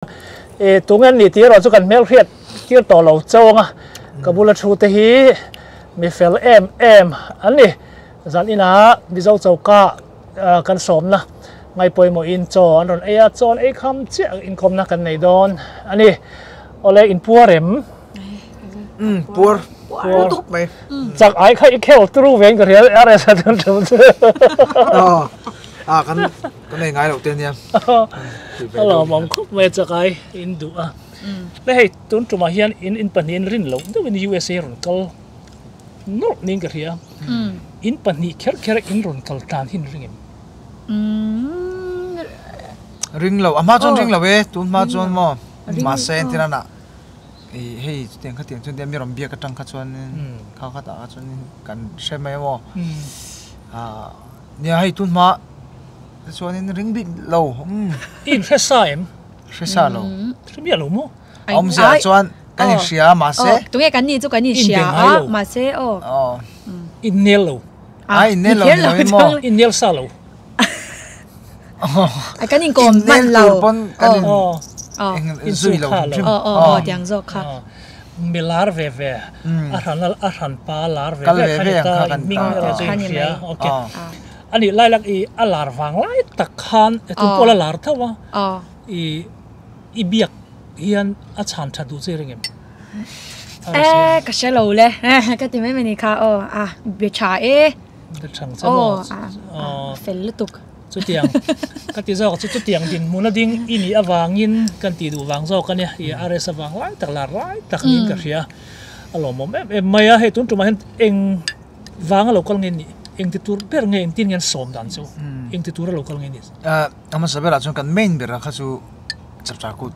E tunge an nih tih erawh chu kan hmelhriat tir tawh lo chauh ang a, ka bula thu te hi mi fel em em an ni. Zan inah Mizo choka kan sawmna ngaipawimawhin chaw an rawn ei a, chaw an ei kham chiah inkawmna kan nei dawn a ni. Awle inpuar em? Umm puar puar tawp mai. Chak ai kha i khel turu ve in ka hria RS a chuan thu chu. A kan kan ei ngai loh te ania. A lawmawm khawp mai a chak ai in duh a. Le hei tun tumah hian in in pahnihin rin loh deuhin USA rawn kal nawlh niin ka hria. In pahnih kher kher in rawn kal tan hi in ring em? Ring lo a hma chuan ring lo e tun hma chuan maw mahse entir a nah. Hei chutiang khatiang chuan mi rawn biak atang kha chuanin kha khatah kha chuanin kan hre mai a maw nia hei tun hma te chuanin ring bik lo i inhre sa em? Hre sa lo hre miah lo maw? A awmzia chuan kan inhria a mahse tunge kan nih chu kan inhria a mahse aw innel lo a innel lo ni lo in maw? Innel sa lo Kan inkawm hman lo. Kan in zui lo hrim hrim. Aw aw tiang zawk kha. Mi lar ve ve a hran a hran pa lar ve ve kha ni ta in hming erawh chu in hria okay. Ani lai lak i a lar vang lai tak khan tun pawh la lar tho a i i biak hian a chhan tha duh che ring em? E ka hre lo le ka ti mai mai ni kha aw a be tha e. Be thang che maw? Aw fel lutuk. Chutiang ka ti zawk chu chutiang dinhmun a ding i nih avangin kan tih duh vang zawk a nia, i RS avang lai tak lar lai tak niin ka hria. A lawmawm em em mai a, hei tun tumah hian eng vanga lo kal nge nih, eng ti tur ber nge engtin nge an sawm dan chu, eng ti tura lo kal nge nih? A hmasa berah chuan kan main berah kha chu Chapchar Kut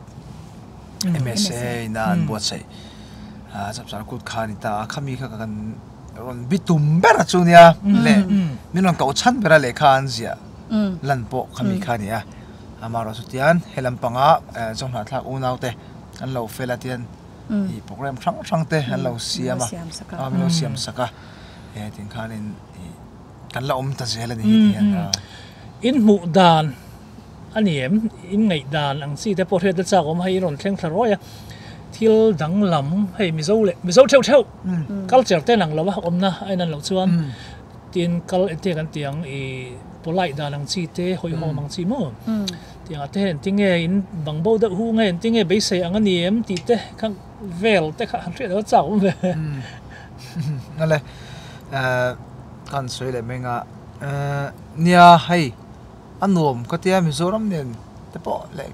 MSA ina an buatsaih Chapchar Kut kha a ni ta a, khami kha kan rawn bi tum ber a chu nia le min rawn koh chhan ber a lehkha an ziah lan pawh khami kha a ni a amaherawh chu tian he lampanga chawhhnah thlak unau te an lo fel a tian ih program hrang hrang te an lo siam a a min lo siam sak a he tin khanin ih kan la awm ta zel a ni hi tihian a. In hmuh dan A ni em? In ngaihdan ang chi te pawh hriat na chak awm a, hei i rawn thleng thla ruai a, thil danglam hei Mizo leh Mizo theuh theuh culture te nang lo a awmna a inan loh chuan tin kal entir kan tih ang i polite dan ang chi te hawihhawm ang chi maw tiang ah te hian engtin nge in bang bo deuh hu nge engtin nge beisei ang a ni em tih te kha vel te kha han hriat loh a chak awm ve. Ngale kan sawi leh mai nga nia hei. A nuam ka tia Mizoram nen te pawh leh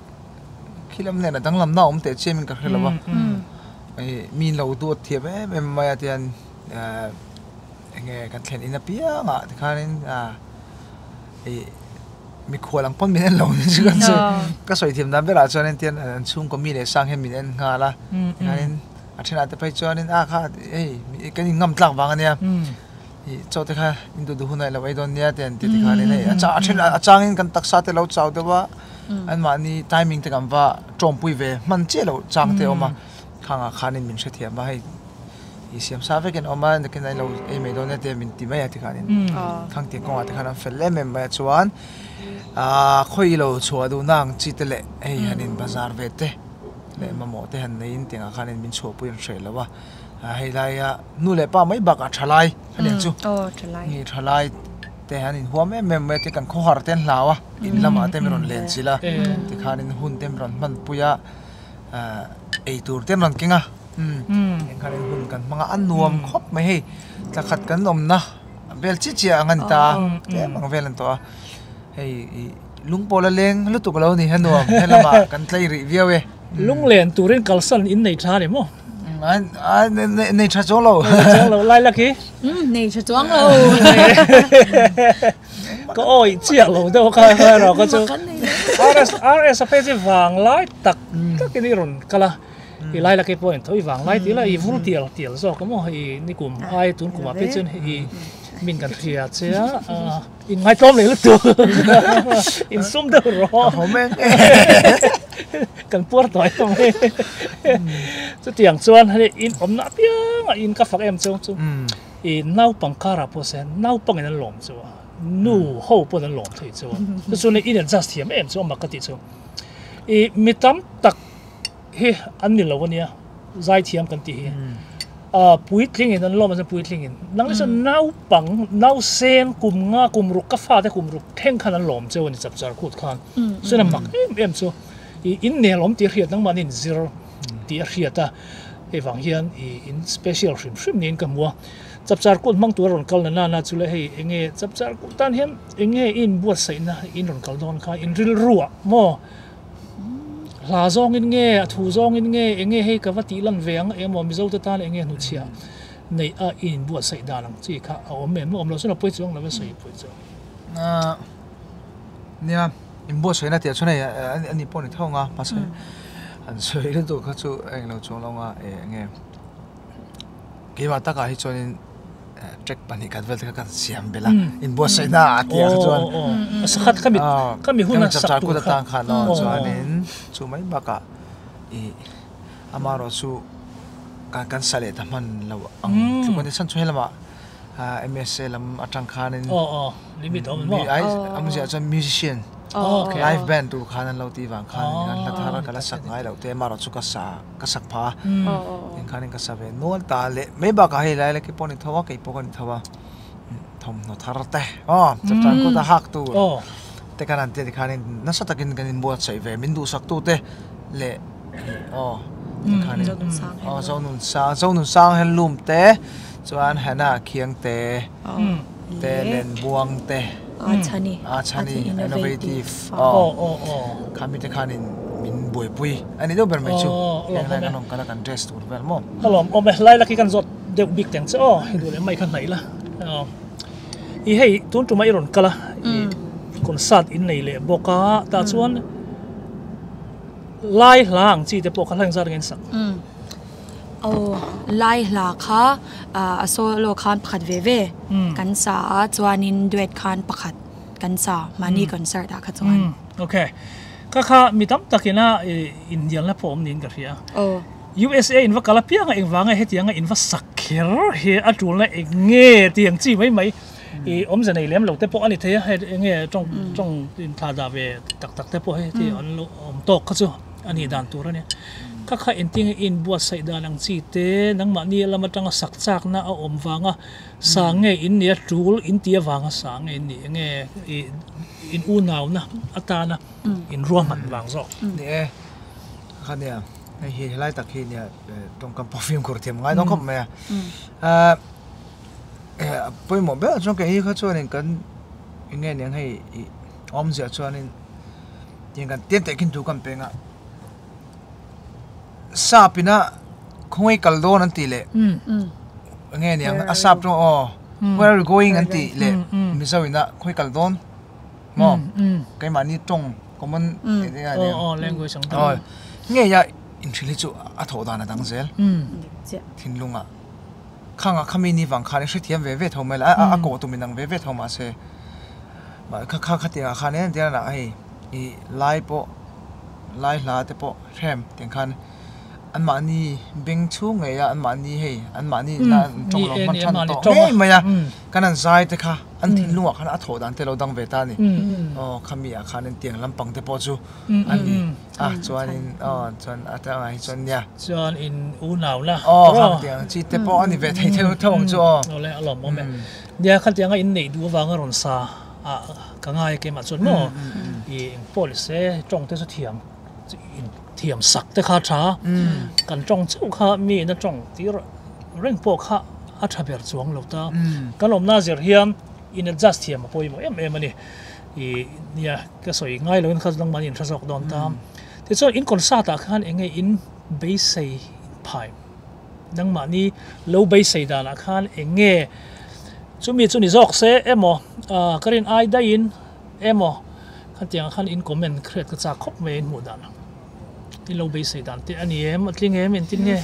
khilam nen a danglam na awm teh chiam in ka hre lo va mi in lo duat thiam em em mai a tian enge kan thlen in apiang ah tikhanin ih mikhual ang pawn min en lo ni chu kan sawi ka sawi thiam dan berah chuan tian an chhungkaw mi leh sang hian min en nghal a tikhanin a thenah te phei chuanin a kha hei kan in ngam tlak vang ania. Ih chaw te kha in duh duh hunah i lo ei dawn nia te an ti tikhan in hei a then a changin kan taksa te lo chau deuh a anmahni timing te kan va tawmpui ve hman chiah loh chang te a awm a khangah khanin min hrethiam a hei ih siam sa vekin a awm a nakin a lo ei mai dawn nia te min ti mai a tikhanin thangtiang kawngah te khan an fel em em mai a chuan ah khawi lo chhuah duhna ang chi te leh hei han in bazar ve te leh mamawh te han neiin tiangah khanin min chhuahpui an hreh lo a. Hei laia nu leh pa mai bakah thalai a nen chu ni thalai te an inhuam em em mai a tin kan khawhar te an hlau a in lamah te min rawn len chilh a tikhanin hun te min rawn hmanpui a ei tur te an rawn keng a engkhanin hun kan hmang a a nuam khawp mai hei thla khat kan awmna vel chiah chiah ang a ni ta a tlem ang vel a ni tawh a hei ih lungpawl a leng lutuk lo a ni a nuam helamah kan tlei rih viau e. Lunglen turin kalsan in nei tha a ni maw? Nei tha chuang lo. Nei chuang lo lai lak hi. Nei tha chuang lo. Ka awi chiah lo deuh kha kha ro ka chu. RS RS a phei chi vang lai tak tak in i rawn kal a. I lai lak hi pawh in tho i vang lai ti la i vur tial tial zawk a maw i nikum ai tun kum ah phei chuan i min kan hria che a. In ngaitlawm leh lutuk. In sum deuh rawh. Kan puar tawh em mai. Chutiang chuan hei in awmna apiangah in ka fak em chu chu i naupang karah pawh se naupangin an lawm chu a, nu ho pawhin an lawm thei chu a. Chu chuan in adjust thiam em chu a mak ka tih chu. I mi tam tak hi an ni lo ania zaithiam kan tih hi. A puitling in an lawm a puitling in nang ni chuan naupang nausen kum nga kum ruk ka fate kum ruk thleng khan an lawm cheu a ni chapchar khut khan. Chuan a mak em em chu i innel awm tih a hriat nangmahni in zir tih a hriat a, hei vang hian i in special hrim hrim niin ka hmu a. Chapchar kut hmang tur a rawn kal na nana chu le hei enge chapchar kut tan hian enge i inbuatsaihna in rawn kal dawn kha in rilruah maw hla zawngin nge a thu zawngin nge enge hei ka va tih lan ve ang emaw Mizo te tan enge hnuchhiah neih a i inbuatsaih dan ang chi kha a awm em awm lo chuan a pawi chuang lo a sawi pawi chuang. Nia inbuatsaihna tih ah chuan hei a ni pawh a ni tho ang a mahse an sawi lutuk kha chu a englo chuang lo ang a enge. Keimah takah hi chuanin track pahnih khat vel te kha kan siam belh a, inbuatsaihna a tih ah kha chuan Sakhat khami khami hun a sak tur kha khan chuanin chu mai bakah ih amaherawh chu kan kan sa leh ta hman lo ang tluk a ni chhan chu helamah MSA lam atang khanin awmzia chuan musician live band tur khan an lo tih vang khan hla thar ka la sak ngai loh te amaherawh chu ka sa. Ka sak phah a, engkhanin ka sa ve nual ta leh mai bakah hei lai laki pawh a ni tho a, kei pawh ka ni tho a, thawmhnaw thar te aw chapchar kawt a hak tur te khan an tia tikhanin nasa takin kan inbuatsaih ve min duhsak tu te leh aw tikhanin aw Zonunsang Zonunsang handloom te chuan Hannah Khiang te te Lenbuang te a chhani innovative aw khami te khanin min buaipui a ni deuh ber mai chu heng lai kan awm kal a kan dress tur vel maw. Ka lawm awm e lai laki kan zawt deuh bik teng che aw hei duh leh mai kha hnaih la i hei tun tuma i rawn kal a i concert in nei leh bawk a tah chuan lai hla ang chi te pawh kha hla engzat nge an sak. Aw, lai hla kha a solo khan pakhat ve ve kan sa a, chuanin duet khan pakhat kan sa mahni concert ah kha chuan. Ok, ka kha mi tam takina inhnialna pawh awm niin ka hria. Aw. USA in va kal apianga engvanga hetianga in va sak kher hi a tulna eng nge tih ang chi mai mai i awmze nei lem lo te pawh a ni thei a, hei eng nge tawng tawng inthlah dah ve tak tak te pawh hei ti an lo awm tawk kha chu a nih dan tur a nia. Ka kha engtin nge in buatsaih dan ang chi te, nangmahni lam atanga sak chakna a awm vanga sa nge in nia tul in ti avanga sa nge in nih nge ih in unauna atana in ruahman vang zawk. Ni e, kha nia hei hi helai tak hi nia tawngkam pawh fimkhur thiam ngai dawn khawp mai a. A pawimawh ber chuan kei hi kha chuanin kan eng nge niang hei ih awmzia chuanin tiang kan tiang tehkhin thu kan peng a. Sap ina khawngaih kal dawn an tih leh enge niang a sap chu aw where are you going an tih leh mizo ina khawngaih kal dawn maw keimahni tawng common aw ngei a inhrilh hi chu a thawh dan a dang zel thinlungah khangah khami ni vang khan i hrethiam ve ve tho mai la a kawh tum inang ve ve tho mahse kha kha khatiangah khan entir a hei ih lai pawh. Lai hla te pawh hrem tiang khan anmahni beng chhung ngei a anmahni hei anmahni na an tawng lo hman than tawh ngei mai a kan an zai te kha an thinlungah khan a thawh dan te lo dang ve ta a ni aw khami ah khan tiang lampang te pawh chu a ni a chuanin aw chuan a tangah hi chuan nia chuan in unau la aw khang tiang chi te pawh a ni ve thei theuh theuh ang chu aw awle a lawmawm e nia khatianga in neih duh avanga rawn sa a ka ngai keimah chuan maw i eng pawh ni se tawng te chu thiam in thiam sak te kha tha kan tawng chauh kha mi ina tawng tir reng pawh kha a tha ber chuang lo ta kan awmna zir hian in adjust thiam a pawimawh em em a ni i nia ka sawi ngai lo in kha nangmahni in hre zawk dawn ta tichuan in concert ah khan eng nge in beisei phai Nangmahni lo beisei danah khan eng nge chumi chu ni zawk se emaw ka rin ai daihin emaw khatiangah khan in comment hriat ka chak khawp mai a in hmuh danah in lo beisei dan te a ni em a tling em engtin nge?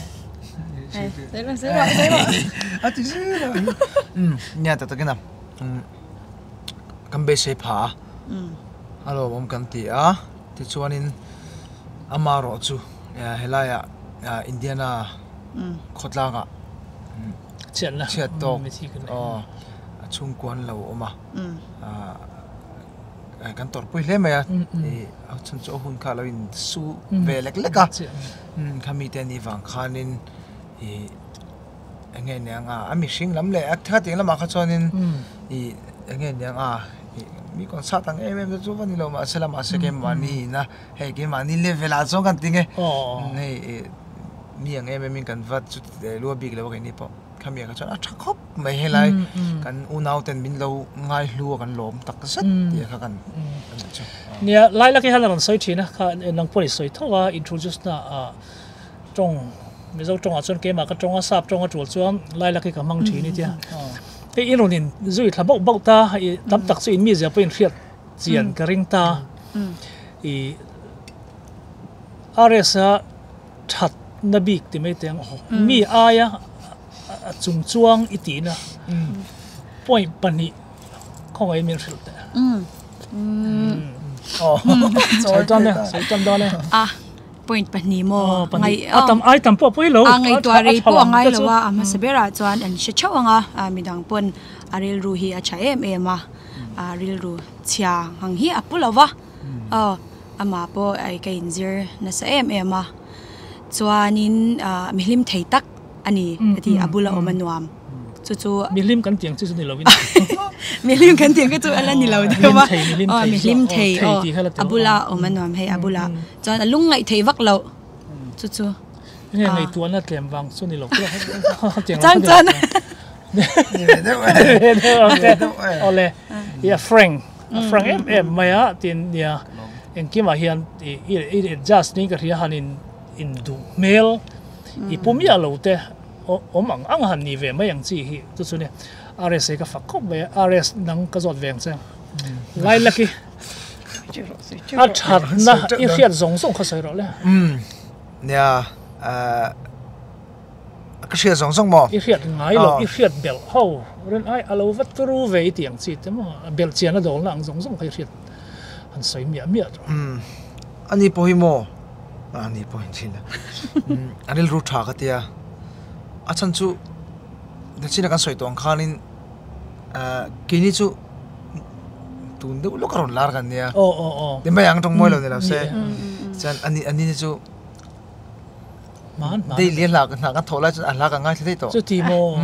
A ti zel a nia tak takin a kan beisei phah a a lawmawm kan ti a tichuanin amaherawh chu helaiah Indiana khawtlangah chhiat tawk a chhungkua an lo awm a. Kan tawrhpui hle mai a, a chhan chu a hun kha a lo in su ve lek lek a, khami te anih vang khanin ih eng nge niang a, a mihring lam leh a khatiang lamah kha chuanin ih eng nge niang a, ih mi concert ang em em te chu va ni lo mahse la mahse keimahni ina hei keimahni level ah chuan kan ti nge hei ih mi ang em em in kan va chu ti lua bik lo a keini pawh. Khami ah kha chuan a tha khawp mai helai kan unau ten min lo ngai hlu a kan lawm tak zet tih kha kan kan chu. Nia lai lak hi han rawn sawi thin a kha nang pawh i sawi tho a introduce na ah tawng Mizo tawngah chuan keimah ka tawng a sap tawng a tul chuan lai lak hi ka hmang thin i tia hei i rawn in zui thla bauh bauh ta i tam tak chu in mizia pawh in hriat chian ka ring ta i RS a that na bik ti mai teh ang mi aia a chung chuang i tihna point pahnih khawngaih min hrilh teh sawi tan e sawi tan dawn e a point pahnih maw ngai a tam ai tam pawh pui lo a ngaihtuah rei pawh a ngai lo a a hmasa berah chuan an hre theuh ang a midang pawn a rilru hi a tha em em a a rilru chhia ang hi a pu lo va. Aw, amah pawh ai ka inzir nasa em em a, chuanin ah mihlim thei tak a ni ka ti, a bula awm a nuam chu chu. Mihlim kan tiang chu chu ni lovin. Mihlim kan tiang kha chu a la ni lo deuh a, aw mihlim thei aw a bula awm a nuam hei a bula chuan a lungngaih thei vak loh chu chu. Nge ngaihtuahna tlem vang chu ni lo chang chuan. Awle, i a frank. A frank em em mai a tin nia engkimah hian i i adjust niin ka hria han in in duh hmel i pu miah lo te awm ang ang han ni ve mai ang chi hi chu chu nia RS hi ka fak khawp mai a RS nang ka zawt ve ang che Lilac hi a thatna i hriat zawng zawng kha sawi rawh le. Nia Ka hriat zawng zawng maw? I hriat ngai lo, i hriat belh ho. Rin ai a lo va turu ve i tih ang chi te maw? A belh chian a dawlna ang zawng zawng kha i hriat han sawi miah miah tawh. Umm, ani pawh hi maw? Ani pawh hi thin a. Umm, a rilru tha ka tia. A chhan chu nachina kan sawi tawh ang khanin ah keini chu tun deuh lawk a rawn lar kan nia. Aw aw aw. Ti mai ang tawng mawi lo ni lo se. Chuan ani ani chu. Dei lian hla hna kan thawh lai chuan a hla ka ngaithla daih tawh. Chuti maw?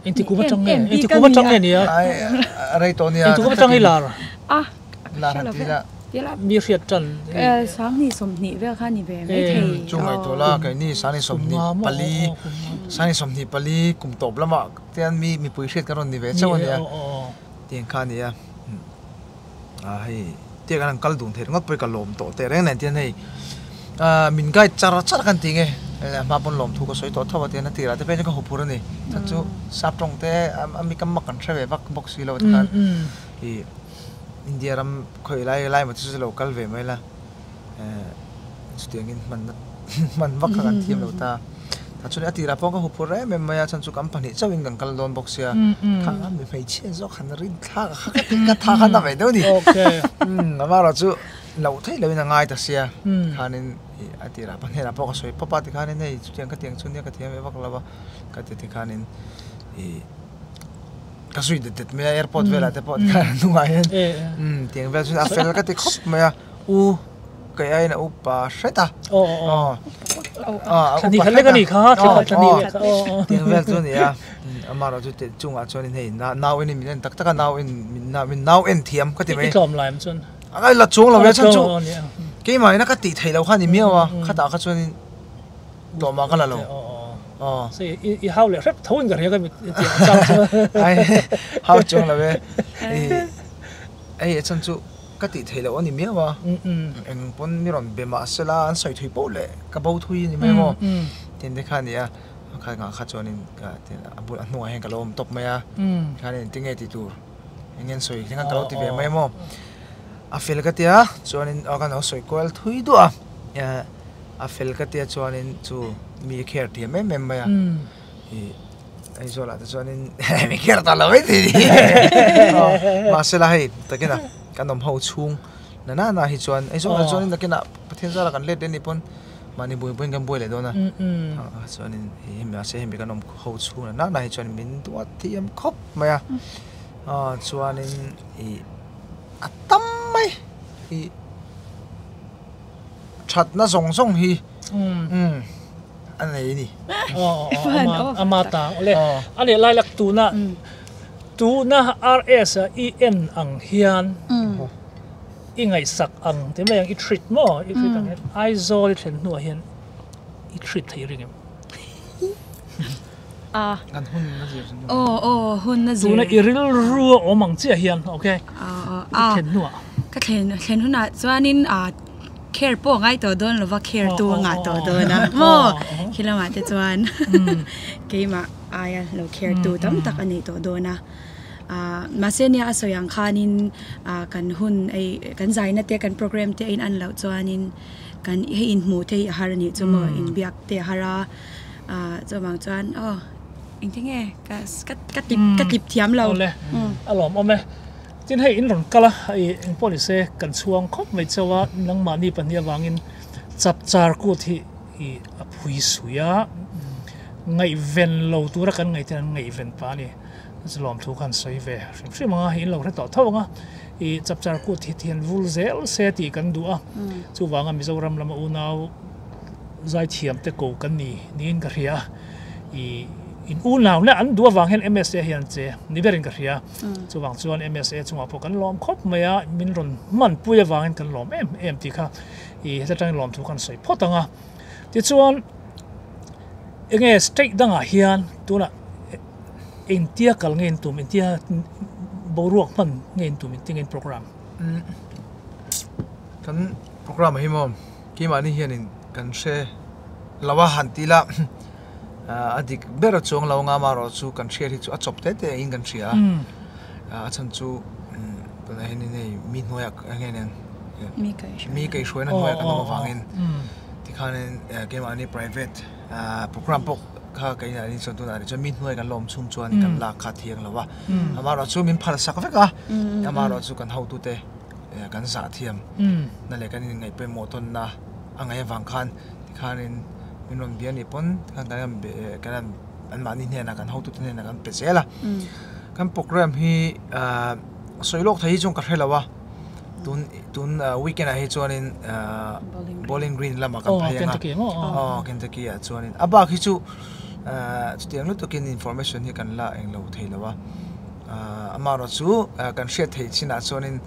Engti kum atang nge? Engti kum atang nge nia? A rei tawh nia. Engti kum atang i lar? A lar han ti la. Mi hriat tan. Sanghnih sawmhnih vel kha ni ve mai thei. Chu ngaih tawh la keini sanghnih sawmhnih pali sanghnih sawmhnih pali kum tawp lamah tian mi mipui hriat kan rawn ni ve chauh a nia. Tiang kha a nia. A hei tiang an han kal dun thei ringawt pawh hi ka lawm tawh teh reng nen tian hei ah min guide char char kan ti nge hma pawn lawm thu ka sawi tawh tho a tian a tirah te phei chuan ka huphur a ni chhan chu sap tawng te a mi kam mak kan hre ve vak bawk si lo a tikhan ih India ram khawi lai lai maw te chu lo kal ve mai la eh chutiangin hmanna hman vak kha kan thiam lo ta. Tah chuan a tirah pawh ka huphur em em mai a, chhan chu kan pahnih chauhin kan kal dawn bawk sia, kha mi hmeichhia zawk han rin thlak a kha ka ti ka tha khan a ve deuh a ni. Amaherawh chu loh theih lohin a ngai ta sia, tikhanin a tirah pahnih pawh ka sawi pawp a, tikhanin hei chutiang ka tiang chu nia ka thiam ve vak lo a, ka ti tikhanin ih ka zui det det mai a airport velah te pawh tikhan a hnungah hian tiang vel chuan a fel ka ti khawp mai a, u. Kei aiin a upa hret a. Aw aw aw. A upa hret a. Kha thla ni kha. Tiang vel chu a ni a. Amaherawh chu teh chungah chuanin hei nau en in min en tak tak a nau en min nau en thiam ka ti mai. I tlawm lai am chuan. A la chuang lo e chhan chu keimah ina ka tih theih loh kha a ni miau a khatah kha chuanin tlawmah ka la lo. Aw. I hau leh hrep tho in ka hria ka mit tiang chang chuan. Ai hau chuang lo e. Hei a chhan chu. Ka tih theih loh a ni miau a, eng pawn mi rawn be mah se la an sawi thui poh leh ka bo thui a ni mai maw? Tin te kha a ni a, kha ngah kha chuanin a bul a hnungah hian ka lo awm tawp mai a, khanin engtin nge tih tur eng nge an sawi thleng a ka lo ti ve mai maw? A fel ka tia chuanin aw ka lo sawi kual thui duah a, a fel ka tia chuanin chu mi a care thiam em em mai a, ih. Aizawl ah te chuanin mi kher ta lo mai thei ni mahse la hei takina kan awm ho chhung na na na hi chuan Aizawl ah chuanin takina Pathian zara kan let leh ni pawn mahni buai buaiin kan buai leh dawn a chuanin mahse hemi kan awm ho chhung na na na hi chuan min duat thiam khawp mai a chuanin ih a tam. I thatna zawng zawng hi a nei a ni. Ama ta awle a leh lai lak tuna tuna RS a i en ang hian i ngaihsak ang ti mai ang i treat maw i treat ang hian Aizawl i thlen hnuah hian i treat thei ring em? Kan hun na zir Aw aw hun na zir. Tuna i rilru a awm ang chiah hian ok i thlen hnuah. Ka thlen thlen hunah chuanin ah care pawh a ngai tawh dawn lova care tu a ngah tawh dawn a maw khi lamah te chuan keimah aia lo care tu tam tak a nei tawh dawn a ah mahse nia a sawi ang khanin ah kan hun ei kan zaina te kan program te a in an loh chuanin kan hei inhmuh te hi a har a nih chu maw inbiak te a har a. Ah chuvang chuan aw engtin nge ka ka ka tlip ka tlip thiam lo. Awle a lawm awm e. Tin hei in rawn kal a hei engpawh ni se kan chhuang khawp mai chauh a nangmahni pahnih avangin chapchar kut hi i a phui sui a ngaihven lo tura kan ngaih ten an ngaihven pah a ni. Chu lawmthu khan sawi ve hrim hrim ang a in lo hre tawh tho ang a i chapchar kut hi thian vul zel se tih kan duh a chuvanga Mizoram lama unau Zaithiam te ko kan ni niin ka hria. I in unau leh an duh avang hian MSA hian che ni berin ka hria. Chuvang chuan MSA chungah pawh kan lawm khawp mai a, min rawn hmanpui avangin kan lawm em em tih kha i heta tangin lawmthu kan sawi phawt ang a. Tichuan enge state dangah hian tunah engtia kal nge in tum, engtia boruak hman nge in tum, engtia nge in program? Kan program ah hi maw? Keimahni hianin kan hre lo a han ti la, a dik ber a chuang lo anga amaherawh chu kan hriat hi chu a chawp te te in kan hria a, a chhan chu tunah hian hei mi hnuaiah eng nge mi kaihhruaina hnuaiah kan awm avangin tikhanin keimahni private program pawh kha keimahni chuan tunah chuan mi hnuai kan la awm chhung chuan kan lak kha thiang lo a, amaherawh chu min phalsak vek a, amaherawh chu kan hotute. kan zah thiam na leh kan inngaih pawimawh tawnna a ngaih avang khan tikhanin min rawn bia anih pawn tikhan kan rawn be kan rawn anmahni hnenah kan hotute hnenah kan pe zel a kan program hi ahh sawi lawk thei hi chuan ka hre lo a tun tun weekend ah hi chuanin ahh bowling green lamah kan phei ang a aw Kentucky ah chuanin a bak hi chu ahh chutiang lutukin information hi kan la englo thei lo a. Amaherawh chu kan hriat theih chinah chuanin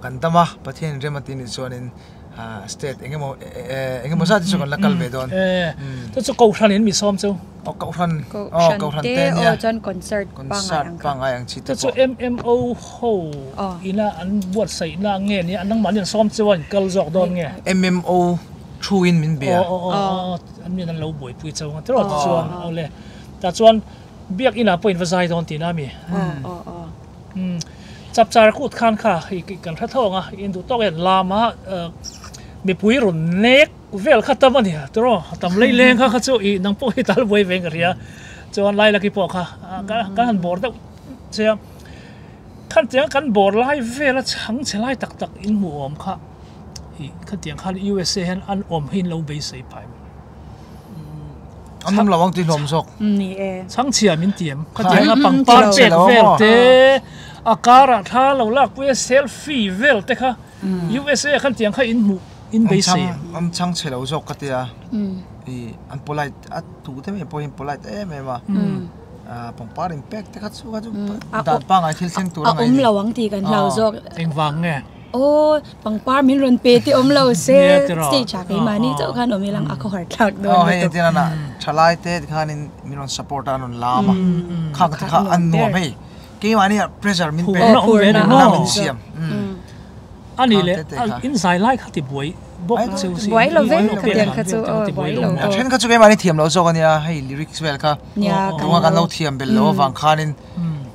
kan dam a, Pathian rem a tih nih chuanin state eng emaw eng emaw zat hi chu kan la kal ve dawn. Chu chu Kohhran in mi sawm chu. Aw Kohhran aw Kohhran te nia. Chuan concert pangngai ang chi te pawh. Chu chu MMO ho ina an buatsaihna nge nia an nangmahni an sawm chu a in kal zawk dawn nge? MMO thu in min bia. Aw aw aw an min an lo buaipui chauh ang tiraw tichuan awle tah chuan Biak inah pawh in va zai dawn tihna a mi? Umm chapchar kut khan kha i kan hre tho ang a, in duh tawk hian lam a mipui rawn nek vel kha tam a ni tiraw tam lei leng kha kha chu i nang pawh hi tal buai ve in ka hria chuan Lailaki pawh kha kan han bawr deuh che a khatiang kan bawr lai vel a chhang chhe lai tak tak in hmuh awm kha i khatiang khan USA hian an awm hi in lo beisei phai maw? An awm lo ang tih hlawm zawk. Ni e. Chhangchhia min ti em? Khatianga pangpar pek vel te, a karah thla lo lakpui a selfie vel te kha USA khan tiang kha in hmuh in beisei em? An chhangchhe lo zawk ka tia. I an polite a tu te mai pawh hi an polite em em a. Pangpar in pek te kha chu kha chu dan pangngai thil thleng tur a ngaih ni. A awm lo ang tih kan hlau zawk. Engvang nge? Aw pangpar min rawn pe te awm lo se stage ah keimahni chauh khan awm ilang a khawhar thlak dawn lutuk. Aw hei entir nana thalai te tikhanin min rawn support a an rawn lam a khang te kha an nuam hei keimahni ah pressure min pe phurna min siam ani leh in zai lai kha ti buai bawk cheu si buai lo ve khatiang kha chu aw buai lo a then kha chu keimahni thiam lo zawk ania hei lyrics vel kha tunga kan lo thiam bel lo avang khanin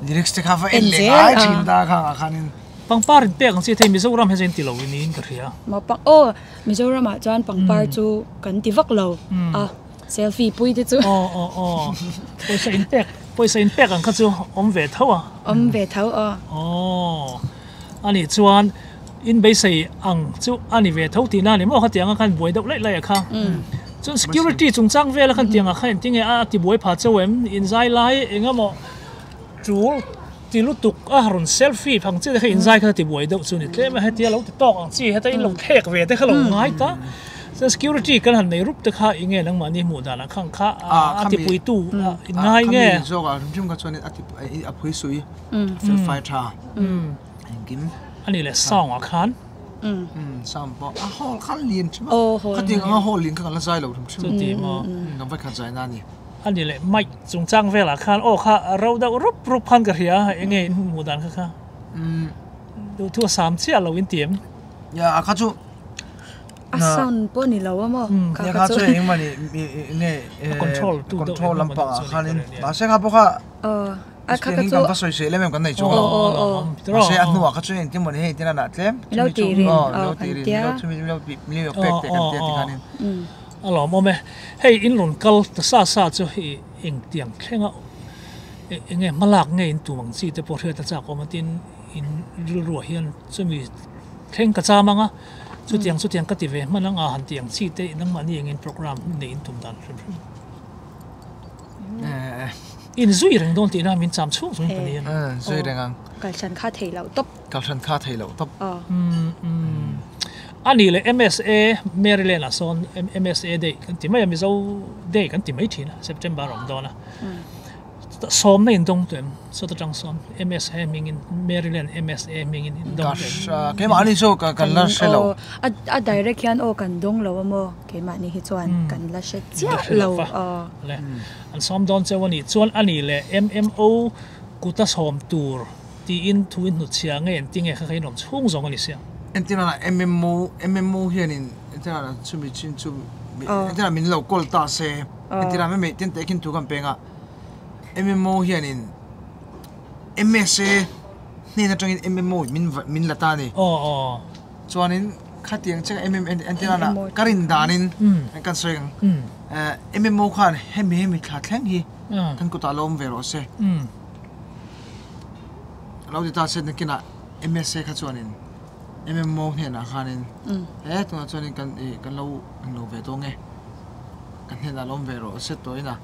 lyrics te kha va en leh ngai thin ta khang ah khanin Pangpar in pek ang chi thei Mizoram hian chuan in ti lo niin ka hria. Maw pang aw Mizoram ah chuan pangpar chu kan ti vak lo a selfie pui te chu. Aw aw aw pawisa in pek pawisa in pek ang kha chu awm ve tho a. Awm ve tho aw. Aw anih chuan in beisei ang chu a ni ve tho tihna a ni maw khatiang a khan buai deuh laih laih a kha. Chuan security chungchang vel a khan tiang ah khan engtin nge a ti buai pha chauh em in zai lai eng emaw tul. Chuti lutuk a rawn selfie phang chi te kha inzai kha ti buai deuh chu ni tlem a hetia lo ti tawk ang chi heta in lo thlek ve te kha lo ngai ta chuan security kan han nei rup te kha enge nangmahni hmuh danah khan kha a ti puitu in ngai nge. Khami zawk ah hrim hrim kha chuan a ti a phui sui fel fai tha engkim. Ani leh sound ah khan. Sound pawh a hall kha lian thin a khatiang anga hall lian kha kan la zai lo hrim hrim. Chuti maw. Kan vawikhat zai na a ni. A ni leh mic chungchang velah khan aw kha a ro deuh rup rup khan ka hria a, enge in hmuh dan kha kha duhthu a sam chiah lo in ti em? Ya a kha chu a sound pawh ni lo a maw kha kha chu engmah ni nge control tu deuh control lampang ah khan in mahse kha pawh kha a kha kha chu kan va sawi sawi lem em kan nei chuang lo mahse a hnuah kha chu engtin mawni hei tin a nah tlem lo ti rin lo ti rin lo chumi lo pek te kan tia ti khan in. A lawmawm e. Hei in rawn kal ta sa sa chu i engtiang thlenga enge hmalak nge in tum ang chi te pawh hriat a chak awm a tin in rilruah hian chumi thleng ka cham ang a, chutiang chutiang ka ti ve hman ang a han ti ang chi te nangmahni engin programme nei in tum dan hrim hrim. In zui reng dawn tihna min cham chhung chhung ka ni a ni. Zui reng ang. Kalhran kha thei loh tawp. Kalhran kha thei loh tawp. A nih leh MSA Maryland ah sawn MSA day kan ti mai a, Mizo day kan ti mai thin a, September a awm dawn a. Sawmna in dawng tawh em? Sawta tang sawn MSA hmingin Maryland MSA hmingin in dawng tawh em? Keimahni chu kan la hre lo. A direct hian aw kan dawng lo a maw? Keimahni hi chuan kan la hre chiah lo. An sawm dawn cheu a nih chuan a nih leh MMO kuta sawm tur tiin thu in hnutchhia nge engti nge kha kha in awm chhung zawng a ni sia. Entirana MMO MMO hianin entirana chumi chin chu entirana min lo call ta se entirana mai mai tin tehkhin thu kan peng a MMO hianin MSA hnen atangin MMO min min la ta a ni. Chuanin khatiang chiah mm entirana ka rin danin kan sawi ang MMO khan hemi hemi thla thleng hi kan kutah lo awm ve rawh se. Lo ti ta se nakinah MSA kha chuanin MMO hnenah khanin he tunah chuanin kan ih kan lo englo ve dawn e kan hnenah lo awm ve rawh se tawhin a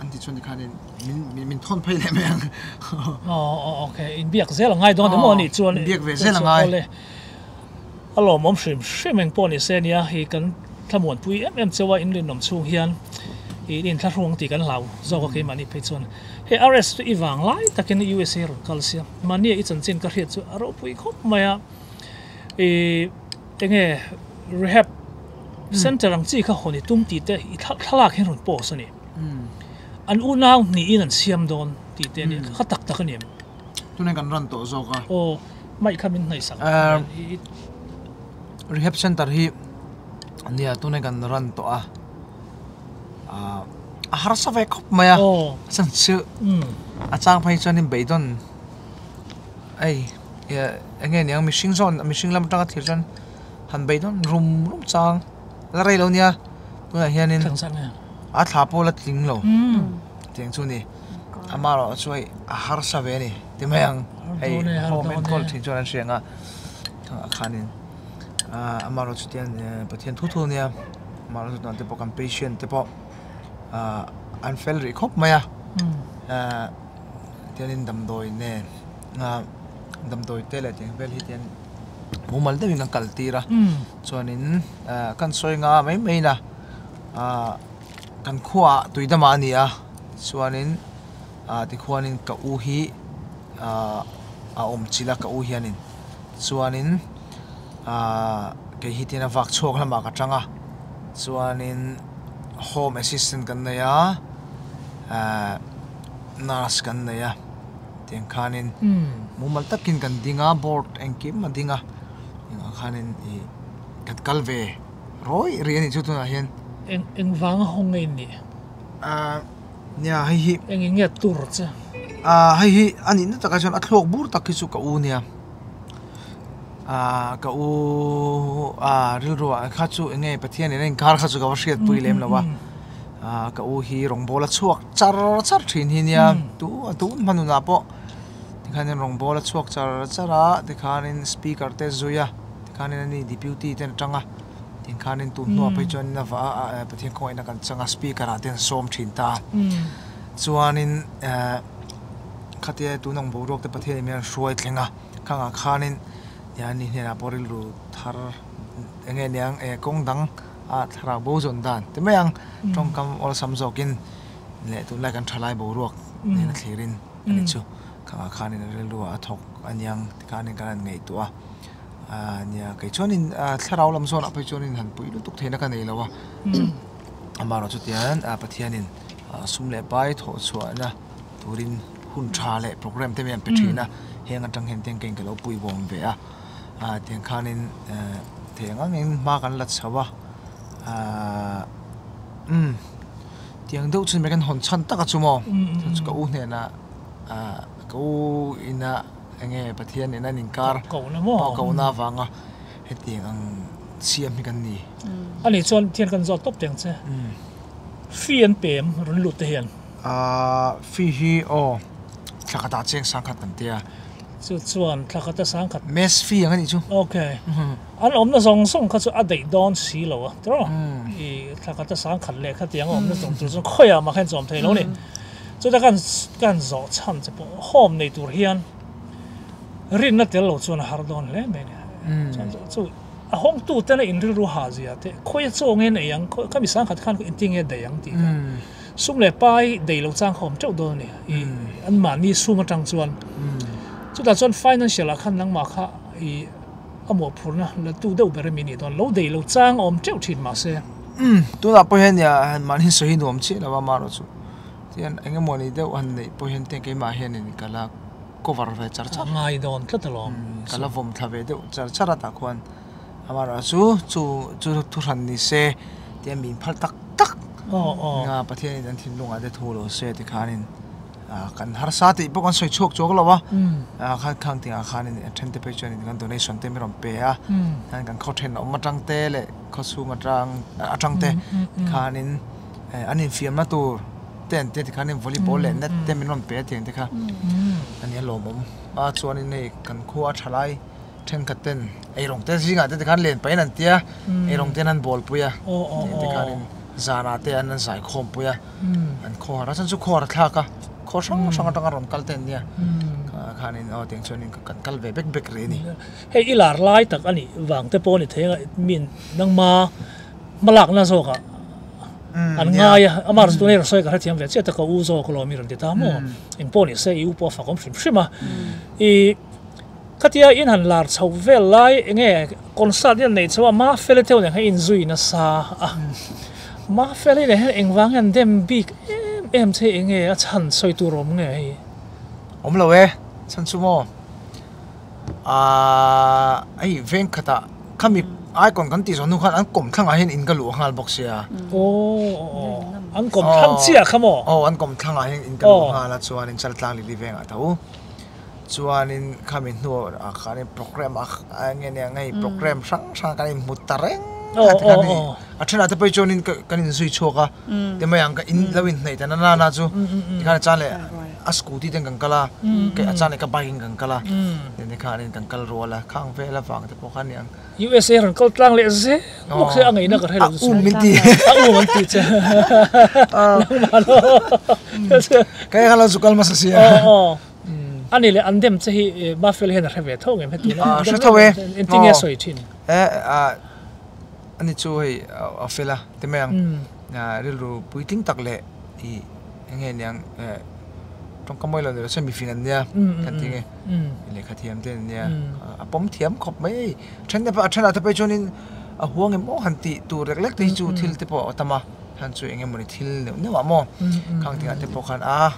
an ti chuan tikhanin min min thawn phei leh mai ang. Aw aw okay inbiak zel a ngai dawn emaw anih chuan inbiak ve zel a ngai. A lawmawm hrim hrim eng pawh ni se nia hei kan thlamuanpui em em chauh a inrinawm chhung hian ih inthlahrung tih kan hlau zawk a keimahni phei chuan hei RS chu i vang lai takin USA rawn kal sia mahnia i chanchin ka hriat chu a ropui khawp mai a ih enge rehab center ang chi kha hawn i tum tih te i thlalak hian rawn post a ni an unau hnihin an siam dawn tih te a ni kha tak tak a ni em. Tunah kan run tawh zawk a. Aw. Mai kha min hnaih sak. Rehab center hi nia tunah kan run tawh a. A harsa ve khawp mai a. Chan chu a chang phei chuanin beidawn ei eng nge niang mihring zawn mihring lam atanga thlir chuan han beidawn rum rum chang la rei lo nia tunah hianin a thla pawh la tling lo tiang chu a ni. Amaherawh chu hei a harsa ve a ni ti mai ang hei home enkawl thin chuan an hria ang a khanin amaherawh chu tiang Pathian thu thu ania amaherawh chu tunah te pawh kan patient te pawh an fel rih khawp mai a tiangin damdawi nen damdawi te leh tiang vel hi tiang mumal deuhin kan kal tir a chuanin kan sawi nga mai mai in a. Kan khuaah tuidamah a ni a, chuanin ah tikhuanin ka u hi ah a awm chilh a ka u hianin chuanin ah kei hi tina vak chhuak lamah ka tang a, chuanin home assistant kan nei a ah nurse kan nei a tiang khanin mumal takin kan ding a board engkim a ding a engah khanin ih kan kal ve. Rawi ri a nih chu tunah hian. Eng eng vanga hawng nge in nih? Ahh nia hei hi. Eng in nge tur che? Ahh hei hi a nihna takah chuan a thluak bur tak hi chu ka u nia. Ahh ka u ahh rilru ah kha chu eng nge Pathian in a inkar kha chu ka va hriatpui lem lo a. Ahh ka u hi rawngbâwl a chhuak char char thin hi nia tu a tun hma nunah pawh tikhanin rawngbâwl a chhuak char char a tikhanin speaker te zui a. Tikhanin ani deputy ten atanga tinkhanin tun hnuah phei chuan a va a Pathian khawngaihna kan chang a speaker ah te an sawm thin ta a. Chuanin eh Khatia tun ang boruak te Pathianin min rawn hruai thleng a, khangah khanin nia ni hnenah pawh rilru thar eng nge niang eh kawng dang a thlarau bo zawn dan ti mai ang tawngkam awlsam zawkin leh tunlai kan thalai boruak nena thlirin a ni chu khangah khanin rilru ah a thawk a niang tikhanin kan han ngaihtuah a nia kei chuanin thlarau lam zawnah phei chuanin han puih lutuk theihna ka nei lo a amaherawh chutiang Pathianin sum leh pai thawh chhuahna. Turin hun tha leh program te mai an pe thin a, heng atang hian teng keng ka lo pui bawm ve a, ah tiang khanin eh thei ang angin hma kan la chho a, ah umm tiang deuh chu mai kan hawn chhan tak a chu maw, chu ka u hnenah ah ka u ina eng nge Pathian nena an inkar pawh kohna avanga hetiang ang siam hi kan ni. Ani chuan thian kan zawt tawp teng che, fee an pem rawn lut te hian. Ahh fee hi aw thla khatah cheng sangkhat kan tia. Chu chuan thla khata sangkhat. Mess fee ang a nih chu. Ok. An awmna zawng zawng kha chu a daih dawn si lo a tiraw? I thla khata sangkhat leh khatiang a awmna zawng tur chuan khawiah mah khan chawm thei lo ni. Chuta kan kan zawh chhan che pawh home nei tur hian rinna tel lo chuan a har dawn hle mai a ni. Chuan chu a hawngtu tena inrilru ha zia te khawi a chaw nge nei ang khami sangkhat khan engtin nge daih ang tih kha. Sum leh pai dei lo chang kha awm teuh dawn a ni. I an mahni sum atang chuan. Chutah chuan financial ah khan nangmah kha i a mawhphurhna la tu deuh ber emi nih dawn. Lo dei lo chang a awm teuh thin mahse. Umm tunah pawh hian nia han mahni sawi hi nuam chiah lo a marawh chu tihian eng emaw ni deuh han neih pawh hian tiang keimah hianin ka la cover ve char char. A ngai dawn tlat alawm. Ka la vawm thla ve deuh char char a tah khuan amarawh chu chu chu thuhran ni se tihian min phal tak tak nga Pathianin an thinlungah te thu lo se tikhanin kan harsa tih pawh kan sawi chhuak chuak lo a khan khang tingah khanin a then te phei chuanin kan donation te min rawn pe a khan kan khaw then awm atang te leh khaw chhung atang atang te tikhanin an infiamna tur te an tia tikhanin volleyball leh net te min rawn pe a tiang te kha ani a lawmawm a chuanin hei kan khua a tha lai. Thenkhat ten eirawng te zingah te tikhan len pahin an tia, eirawng ten an bawlpui a, tikhanin zanah te an zai khawmpui a, an khawhar a, chuan chu khawhar a thlak a, khaw hrang hrang atanga rawn kal te an nia, khanin aw tiang chuanin kan kal ve bek bek rih a ni. Hei i lar lai tak a nih vang te pawh a ni thei a, min nangma hmalakna zawkah an ngai a, amah erawh chu tunah i rawn sawi ka hrethiam ve chiah ta ka u zawk alawm i rawn ti ta maw, engpawh ni se i u pawh a fakawm hrim hrim a, i. Khatia in han lar chho vel lai enge concert hi an neih chho a, Mafeli te ho nen khan in zui nasa a, Mafeli nen hian engvang hian dem bik em em che enge a chhan sawi tur awm nge hei? Awm lo e, chhan chu maw aaa hei veng khatah khami icon kan tih zawh hnu khan an kawm thlangah hian in ka luh nghal bawk sia. Aw an kawm thlang chiah kha maw? Aw an kawm thlangah hian in ka luh nghal a chuanin Chaltlang Lili vengah tho. Chuanin khami hnuah khanin program a eng nge nia ngei program hrang hrang kan inhmu ta reng a ti khan a thenah te pawh chuanin kan inzui chhuak a ti mai ang ka in lo inhnaih ta na na chu tikhan a chan leh a scooty ten kan kal a a chan leh ka bike in kan kal a ti khanin kan kal rual a khang vel avang te pawh kha aniang. USA rawn kal tlang leh zel bawk se a ngaihna ka hre lo chu. A um min ti. A um an ti che. Nangmah lo. Kei kha lo zu kal hmasa sia. A ni leh an dem che hi Mafel hian a hre ve tho ngem he tuna. A hre tho e. Engtin nge a sawi thin? E a ni chu hei a fel a ti mai ang. Rilru puitling tak leh i eng nge niang tawngka mawi lo ni lo se mifing an nia kan ti nge lehkha thiam te an nia a pawm thiam khawp mai hei. Then te pawh a thenah te pawh chuanin a huang em aw han tih tur lek lek te hi chu thil te pawh a tam a han chu eng emawni thil neuh neuh ah maw khang tingah te pawh khan a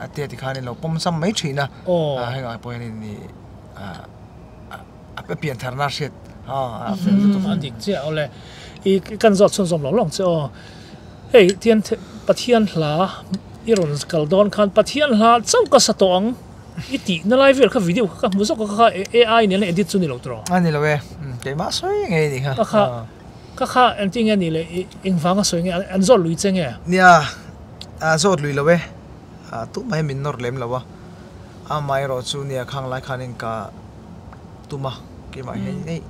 A tia ti khan in lo pawm sam mai thin a, heng ah pawh hian in i a pian thar na hriat a fel lutuk. A dik chiah awle i kan zawt chhunzawm lo lawng che aw. Hei tian Pathian hla i rawn kal dawn khan Pathian hla chauh ka sa tawh ang i tih na lai vel kha video kha ka hmu zawk a kha AI nen a edit chu ni lo tawh. A ni lo e, keimah sawi ngei ni kha. Ka kha ka kha engtin nge ni le engvang a sawi nge an zawt lui che nge? Nia a zawt lui lo e. Tumah hi min nawr lem lo a, amaherawh chu nia khang lai khanin ka tum a, keimah hian hei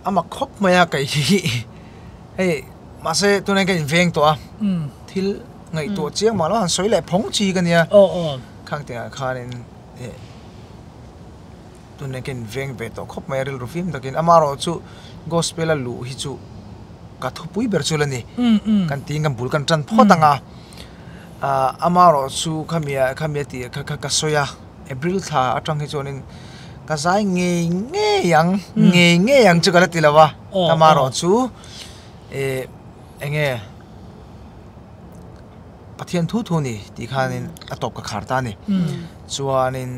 a mak khawp mai a kei hi hei mahse tunah hian ka inveng tawh a, thil ngaihtuah chiang mah lo han sawi leh phawng chi ka nia. Khang tiangah khanin eh tunah hian veng ve tawh khawp mai a rilru fim takin amaherawhchu gospel a luh hi chu ka thupui ber chu la ni. Kan tiin kan bul kan tan phawt ang a. Ah amaherawhchu khami ah khami a tih kha kha ka sawi a April thla atang hi chuanin ka zai ngei ngei ang ngei ngei ang chu ka la ti lo a amaherawhchu eh eng nge Pathian thu thu ni tih khanin a tawp ka khar ta a ni. Chuanin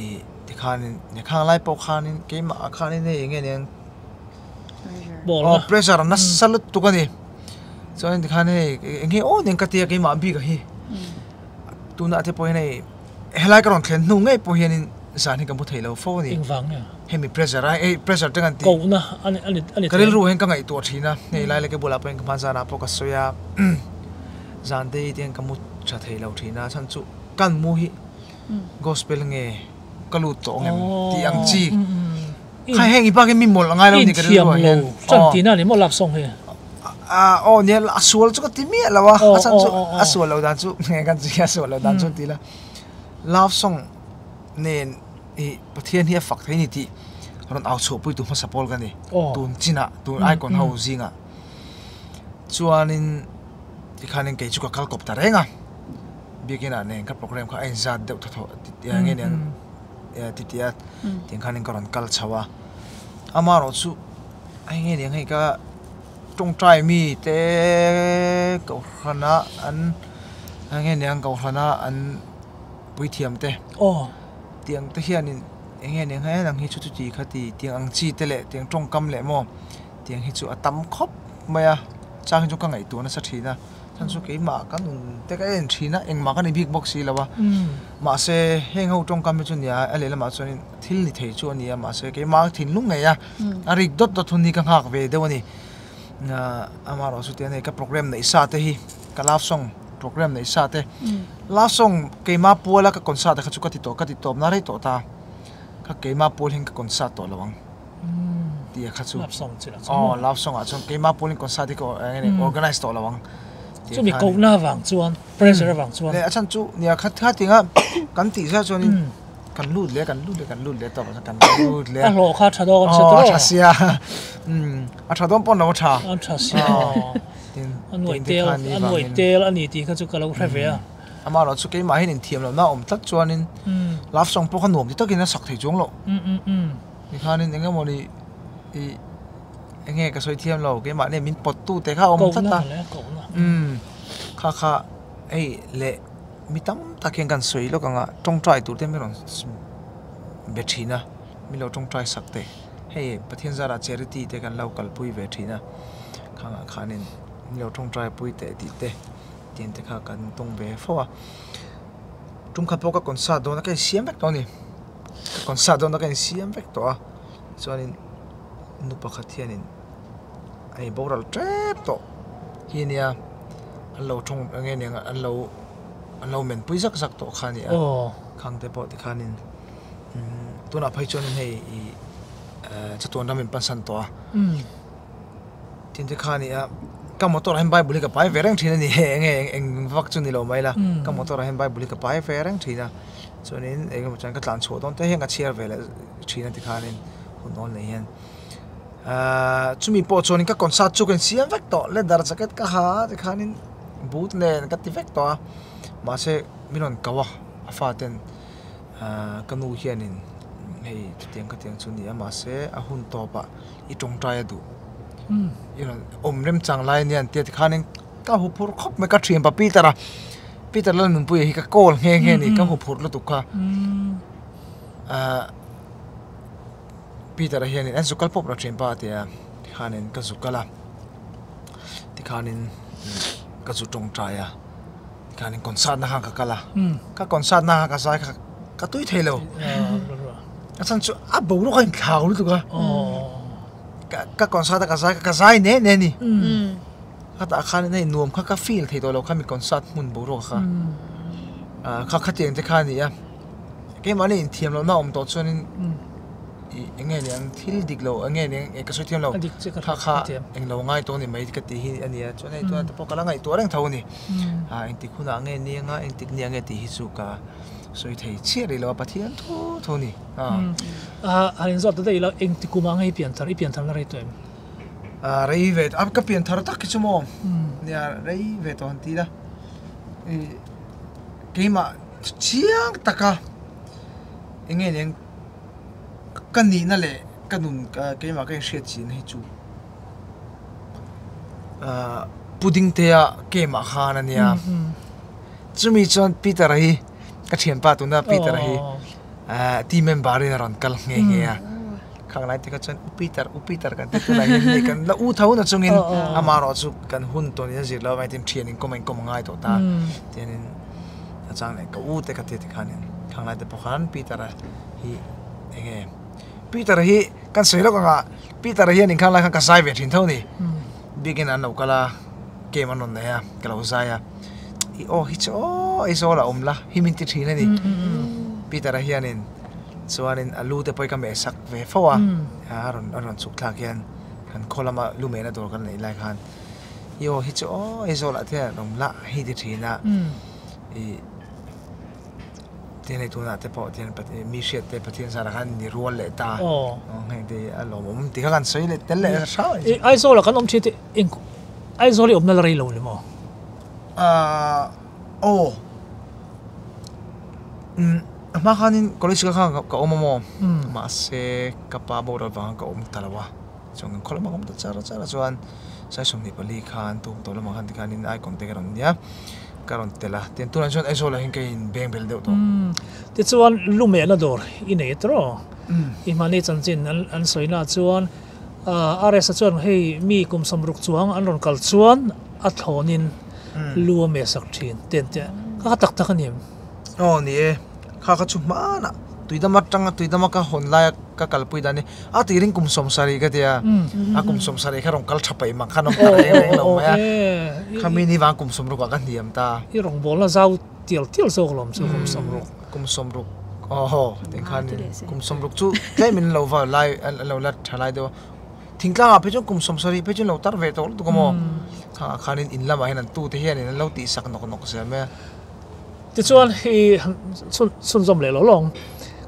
ih tikhanin khang lai pawh khanin keimah ah khanin hei eng nge nia aw pressure nasa lutuk a ni. Chuanin tikhan hei eng nge aw nen ka tia keimah bik a hi tunah te pawh hian hei helai ka rawn thlen hnu ngei pawh hianin zan hi ka mu thei lo fo a ni. Engvang nge? Hemi pressure a hei pressure te kan tih. Kohna a ni a ni a ni Ka rilru hian ka ngaihtuah thin a, hei lai leh ka bulah pawhin ka hman zanah pawh ka sawi a, zan te hi tihian ka mu tha thei lo thin a, chhan chu kan mu hi gospel nge ka lut tawh ngem tih ang chi kha heng i bakin mi mawlh a ngai lo ni ka rilru ah hian. Chan tihna a ni maw love song hi? Aw nia a sual chu ka ti miah lo a, a chhan chu a sual lo dan chu nge kan chi a sual lo dan chu an ti la, love song nen i Pathian hi a fak thei ni tih rawn au chhuahpui tu hmasa pawl ka ni tun chinah tun icon ho zingah chuanin tikhanin kei chu ka kal kawp ta reng a biakinah nen ka program kha a inzat deuh thaw thaw nge niang titi a tiang khanin ka rawn kal chho a amaherawhchu hei nge niang hei ka tawngtai mi te kohhrana an nge niang kohhrana an puithiam te tiang te hianin eng nge eng nge ang hi chu chuti kha ti tiang ang chi te leh tiang tawngkam leh maw tiang hi chu a tam khawp mai a chang hi chu ka ngaihtuah nasa thin a chhan chu keimah ka nun te ka en thin a engmah ka ni bik bawk si lo a mahse heng ho tawngkam hi chu nia a lehlamah chuanin thil ni thei chu a ni a mahse keimah thinlung ngei a a rik dawt dawt hun hi ka nghak ve deuh a ni amaherawhchu tiang hei ka program neih sa te hi ka love song program neih sa te love song keimah puala ka concert kha chu ka ti tawh ka ti tawp na rei tawh ta kha keimah pual hian ka concert tawh lo ang tih a kha chu love song chi aw love song ah chuan keimah pualin concert hi ka organize tawh lo ang chumi kohna avang chuan pressure avang chuan leh a chhan chu nia kha kha tinga kan tih zia chuanin kan lut leh kan lut leh kan lut leh tawp kan lut leh a hlawh kha tha dawn se tawh a tha sia a tha dawn pawn lo a tha a tha sia A nuai tel, a nuai tel a ni tih kha chu ka lo hre ve a. Amaherawh chu keimah hian inthiam lohna a awm tlat chuanin love song pawh kha nuam ti takin a sak thei chuang loh. Tikhanin eng emaw ni ih eng nge ka sawi thiam lo keimah nen min pawt tu te kha a awm tlat a. Kha kha hei leh mi tam tak hian kan sawi lawk ang a tawngtai tur te mi rawn be thin a, mi lo tawngtai sak teh. Hei Pathian zarah charity te kan lo kalpui ve thin a. Khangah khanin min lo tawngtai pui teh tih te tiang te kha kan tawng ve fo a tum khat pawh ka concert dawn a ka insiam vek tawh a ni ka concert dawn a ka insiam vek tawh a chuanin nu pakhat hianin a in boral tep tawh hi ania an lo tawng eng nge niang an lo an lo men pui zak zak tawh kha a ni a khang te pawh tikhanin tunah phei chuanin hei ih chatuan ram in pansan tawh a. Tin te kha a ni a, ka motor ah hian bible hi ka pai ve reng thin a ni he eng nge eng vak chu ni lo mai la, ka motor ah hian bible hi ka pai ve reng thin a, chuanin eng emaw chuan ka tlan chhuah dawn te hian ka chhiar ve leh thin a tikhanin hun awl nei hian ahh chumi pawh chuanin ka concert chu ka insiam vek tawh leather jacket ka ha a tikhanin boot nen ka ti vek tawh a, mahse min rawn ko a a faten ahh ka nu hianin hei chutiang khatiang chu a ni a mahse a hun tawpah. I tawngtai a duh i rawn awm rem chang lai ania an tia tikhanin ka hu phur khawp mai ka thian pa Peter a Peter Lalnunpuia hi ka call nghe nghe a ni ka hu phur lutuk kha ahh Peter a hianin an zuk kal pawp lo thian pa a ti a tikhanin ka zuk kal a tikhanin ka zu tawngtai a tikhanin concert na khan ka kal a ka concert na khan ka zai kha ka tui thei lo. A chhan chu a boruak a inthlau lutuk a ka concert a ka zai ka zai ne ne a ni khatah khan hei nuam kha ka feel thei tawh lo kha mi concert hmun boruak kha kha khatiang te kha a ni a keimahni inthiam lohna awm tawh chuanin ih eng nge niang thil dik lo eng nge niang ka sawi thiam lo kha kha eng lo ngai tawh a ni mai ka tih hi a ni a chuan hei tunah te pawh ka la ngaihtuah reng tho a ni engtik hunah nge niang a engtik ni ang nge tih hi chu ka. Sawi thei chiah rih lo a Pathian thu thu ni. A han inzawt ta daih ila engti kum ah nge i pian thar, i pian tharna rei tawh em? A rei ve a ka pian thar tak hi chu maw nia rei ve tawh han ti ila i keimah chiang taka eng nge niang ka nihna leh ka nun keimah ka inhriat chin hi chu Pudding te a game ah khan a nia. Chumi chuan Peter-a hi ka thianpa tuna Peter-a hi team member in a rawn kal nghe nghe a. Khang lai te kha chuan U Peter, U Peter kan ti tunah hian hei kan la u tho na chungin amaherawh chu kan hun tawn in a zir lo avangin tin thian inkawm a inkawm a ngai tawh ta. Tianin a chang leh ka u te ka ti tikhanin khang lai te pawh khan Peter-a hi eng nge Peter-a hi kan sawi lawk anga Peter-a hian inkhang lai khan ka zai ve thin tho a ni. Biakin an lo kal a, game an rawn nei a, ka lo zai a. I aw hi chu aw Aizawl a awm la hi min ti thin a ni. Peter-a hianin chuanin a lu te pawh hi ka meh sak ve fo a, a rawn a rawn chhuk thlak hian kan khaw lama lu mehna dawr kan neih lai khan i aw hi chu aw Aizawl ah te hian awm la hi ti thin a. I Tiang leh tunah te pawh tiang mi hriat te Pathian zarah khan ni rual leh ta. Aw heng te hi a lawmawm ti kha kan sawi leh tel leh hrau a ni. Aizawl ah kan awm thin te eng Aizawl hi awmna la rei lo ni maw? Aw umm a hma khanin college ka khan ka awm a maw mahse ka pa boral vanga ka awm ta lo a chuan kan khaw lamah ka awm ta char char a chuan sai 24 khan tum tawh lamah khan tikhanin icon te ka rawn nia. Ka rawn tel a, tin tunah chuan Aizawl ah hian ka in beng bel deuh tawh. Tichuan lumehna dawr i nei tawh. I hmani chanchin an sawi na chuan RS-a chuan hei mi kum 60 chuang an rawn kal chuan a thlawnin lu a meh sak thin ten te kha kha tak tak a ni em? Aw ni e, kha kha chu hmanah tuidam atanga tuidama ka hawn laia ka kalpui dan hi a tirin kum 70 ka tia a kum 70 kha rawn kal tha paih mak khan awm ta reng reng lo mai a khami ni vang kum 60 ah ka hniam ta. I rawngbawlna zau tial tial zawk lawm chu kum 60. Kum 60 aw teng khan kum 60 chu tlem in lo va lai lo la tha lai deuh a thingtlang ah phei chuan kum 70 phei chuan lo tar ve tawh lutuk a maw khangah khanin in lamah hian an tute hianin an lo tihsak nawk nawk zel mai a. Tichuan i chhunzawm leh lo lawng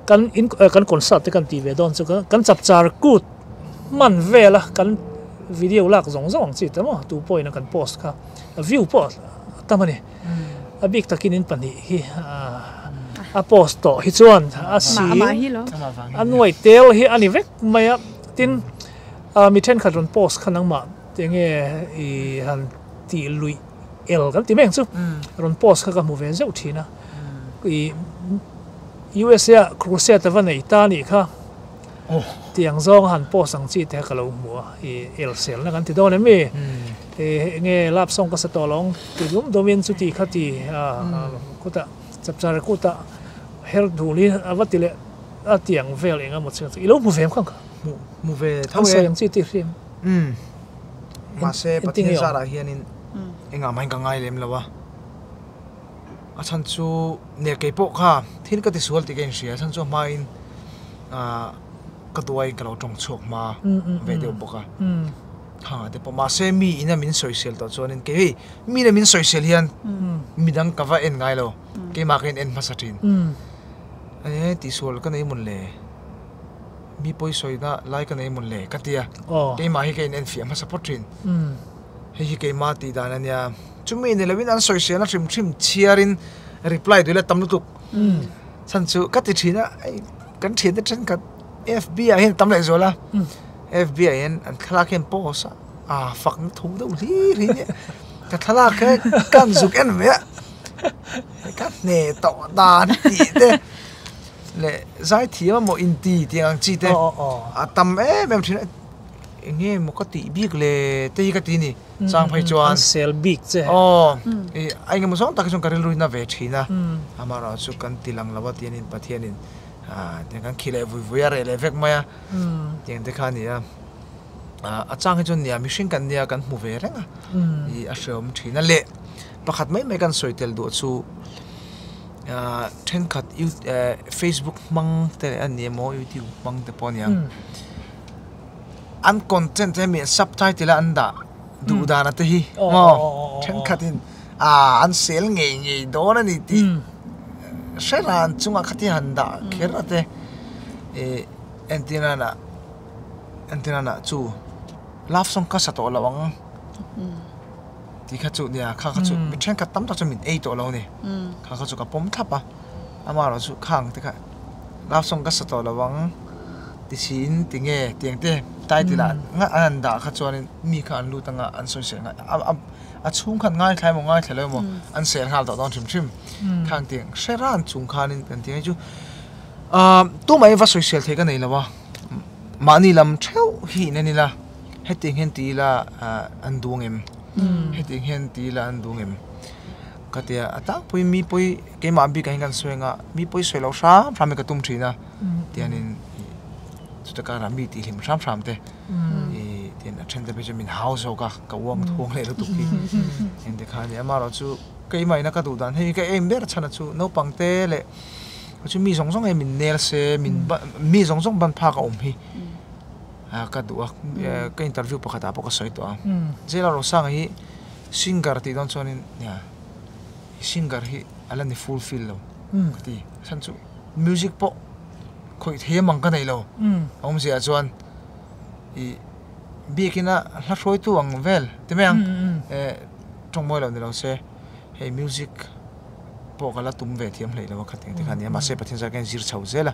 kan in kan concert te kan tih ve dawn chu kan chapchar kut hman vel a kan video lak zawng zawng ang chi te maw tu pawhin a kan post kha view pawh a tam a ni a bik takin in pahnih hi a post tawh hi chuan a si a nuai tel hi a ni vek mai a tin mi thenkhat rawn post kha nangmah enge i han tih luih El kan ti mai ang chu rawn post kha ka hmu ve zeuh thin a i USA ah crusade a va nei ta anih kha tiang zawng a han post ang chi te kha ka lo hmu a i el selna kan ti dawn em mi enge lap song ka sa tawh lo ang ti dum dum in chuti kha ti a kutah chapchar kutah her dul hi a va ti leh a tiang vel eng emaw chu i lo hmu ve em kha hmu ve tho e an sawi ang chi tih hriam. Mahse Pathian zarah hianin engah mahin ka ngai lem lo a, a chhan chu ner kei pawh kha thil ka tisual tih ka inhria, a chhan chu a hmain ka duaiin ka lo tawng chhuak hma ve deuh bawk a, khangah te pawh mahse mi ina min sawisel tawh chuanin kei hei mi ina min sawisel hian midang ka va en ngai lo, keimah ka in en hmasa thin, e tihsual ka nei mawn le. Mi pawi sawina lai ka nei mawn le ka ti a, keimah hi ka in enfiah hmasa phawt thin. Hei hi keimah tih dan a nia, chumi ni loin an sawiselna hrim hrim chhiarin reply duh ila tam lutuk. Chhan chu ka ti thin a, hei kan thiante thenkhat FB ah hian tam leh zual a, FB ah hian an thlalak hian post a, aa fakna tho deuh hlir hi nia, ka thlalak kha ka han zuk en ve a, ka hne tawh dan tih te. Leh zaithiam a maw inti tih ang chi te a tam em em thin a, eng nge maw ka tih bik le te hi ka ti a ni chang phei chuan an sel bik che aw i a engemaw zawng tak hi chuan ka rilru in a ve thin a amaherawh chu kan ti lang lo a tianin Pathianin tiang kan khi leh vui vui a reh leh vek mai a tiang te kha a ni a a chang hi chuan nia mihring kan nia kan hmu ve reng a i a hreawm thin a leh pakhat mai mai kan sawi tel duh chu. Thenkhat Facebook hmang te a ni emaw YouTube hmang te pawh a ni ang an content te hemi subtitle a an dah duh dan a te hi maw thenkhat in ah an sel ngei ngei dawn a ni tih. Hre ran chunga khati han dah kher a te ih entirnana entirnana chu love song ka sa tawh lo ang tih kha chu nia kha kha chu mi thenkhat tam tak chu min ei tawh lo a ni kha kha chu ka pawm thlap a amaherawh chu khang te kha love song ka sa tawh lo ang ti siin tinge tiang te title ah ngah an han dah kha chuanin mi kha an lut anga an sawi sawi a a chhung khan ngaithla emaw ngaithla lo emaw an sel nghal tawh dawn hrim hrim khang tiang hre ran chung khanin kan ti ang chu ah tumah va sawisel thei ka nei lo a mahni lam theuh hi in en ila hetiang hian ti ila ah an duh ang em hetiang hian ti ila an duh ang em ka tia a tlangpui mi pawi keimah bikah hian kan sawi anga mi pawi sawi loh hram hram hi ka tum thin a tianin chuta karah mi tih hlim hram hram te. I tin a then te phei chu min hau zawk a ka uang thuang leh lutuk hi engti kha ania amaherawh chu keimah ina ka duh dan hei ka aim ber chhan a chu naupang te leh chu mi zawng zawng hi min nel se min mi zawng zawng ban phak a awm hi a ka duh a ka interview pakhat ah pawh ka sawi tawh a Zela Rosanga hi singer tih dawn chuanin nia singer hi a la ni fulfill lo ka ti chhan chu music pawh khawih thei ang ka nei lo a awmzia chuan ih biakin a hla hruaitu ang vel ti mai ang eh tawng mawi lo ni lo se hei music pawh ka la tum ve thiam hlei lo a khatin te kha nia mahse Pathian zar khan zir chho zel a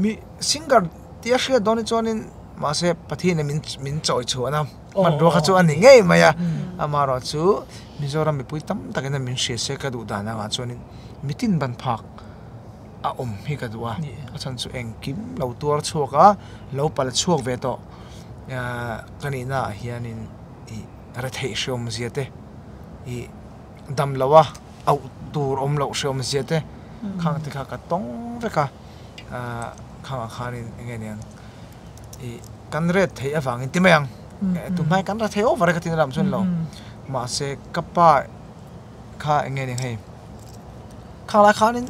mi singer tia hriat dawn hi chuanin mahse Pathian in min min chawi chhuah na hmanrua kha chu a ni ngei mai a amaherawh chu Mizoram mipui tam takin a min hria se ka duh dan angah chuanin mitin ban phak. a awm hi ka duh a, a chhan chu engkim lo tuar chhuak a, lo pal chhuak ve tawh ka nihna ah hianin ih retheih hreawm zia te ih dam lo a auh tur awm loh hreawm zia te khang te kha ka tawng vek a, khangah khanin eng nge niang ih kan ret theih avangin ti mai ang tunhmai kan rethei over e ka tihna lam chu a ni lo mahse ka pa kha eng nge ni hei khang lai khanin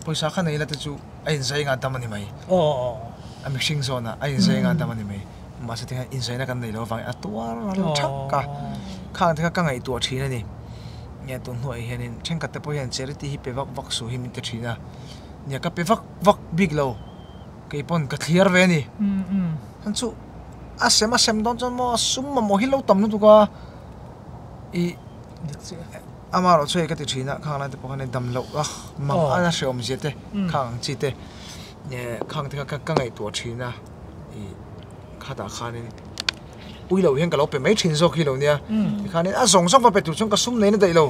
pawisa kha nei la te chu a inzai nga dam a ni mai a mihring zawnah a inzai nga dam a ni mai mahse tikhan inzaina kan nei lo avangin a tuar ral thak a khang te kha ka ngaihtuah thin a ni nge tun hnuaiah hianin thenkhat te pawh hian charity hi pe vak vak suh hi min ti thin a nia ka pe vak vak bik lo kei pawn ka thliar ve a ni chuan chu a sem a sem dawn chuan maw sum mamawh hi lo tam lutuk a ih. Ama erawh chu hei ka ti thin a, khang lai te pawh khan dam loh a mang a hrehawm zia te khang ang chi te khang te kha ka ngaihtuah thin a ih khatah khanin ui loh hian ka lo pe mai thin zawk hi lo nia tikhanin a zawng zawng va pe tur chuan ka sum nei na daih lo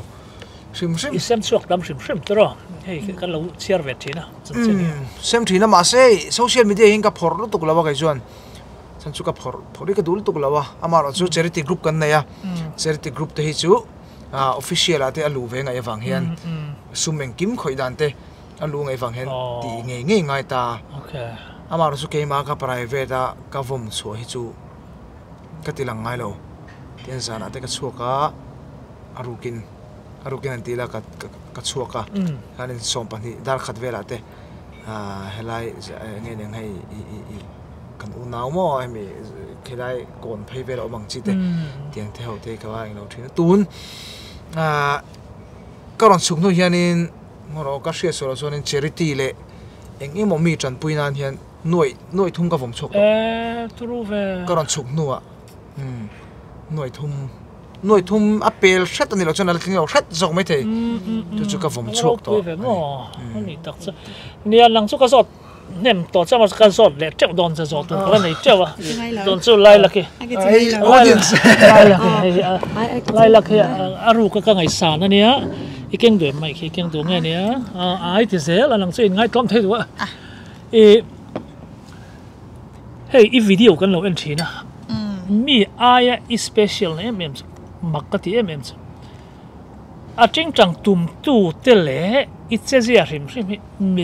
hrim hrim. I sem chhuak tam hrim hrim tawh rawh hei kan lo chhiar ve thin a chanchin hi. Sem thin a mahse social media hian ka phawrh lutuk lo a kei chuan. Chuan chu ka phawrh phawrh hi ka duh lutuk lo a, amaherawh chu charity group kan nei a, charity group te hi chu ah official ah te a luh ve ngaih avang hian sum engkim khawih dan te a luh ngaih avang hian tih ngei ngei ngai ta a, amaherawh chu keimah ka private a ka vawm chhuah hi chu ka ti lang ngai lo, tin zanah te ka chhuak a, a rukin a rukin an ti ila ka ka chhuak a, khanin 12 dar khat velah te. Helai nge eng hei kan unau maw hemi khilai kawn phei vel a awm ang chi te tiang te ho te ka eng lo thin a tun ka rawn chhuk hnu hianin ngaw ka hriat sual ah chuanin charity leh eng emaw mi tanpui nan hian nuaih nuaih thum ka vawm chhuak tawh ka rawn chhuk hnu ah nuaih thum. Nuai thum a pel hret a ni lo chuan a la tling lo hret zawk mai thei. Chu chu ka vawm chhuak tawh a ni. A ni tak chu. Nia nang chu ka zawt hnem tawh chiah mahse ka zawt leh teuh dawn che zawh tur ka la nei teuh a. Tun chu Lilac hi. Audience. Lilac hi hei Lilac hi a ruk a ka ngaihsan a nia. I keng duh em mai khi i keng duh nge nia. Ai ti zel a nang chu in ngaitlawm thei duh a. I Hei i video kan lo en thin a, mi aia i special na em em chu mak ka ti em em chu. A tingtang tum tu te leh i che zia hrim hrim hi mi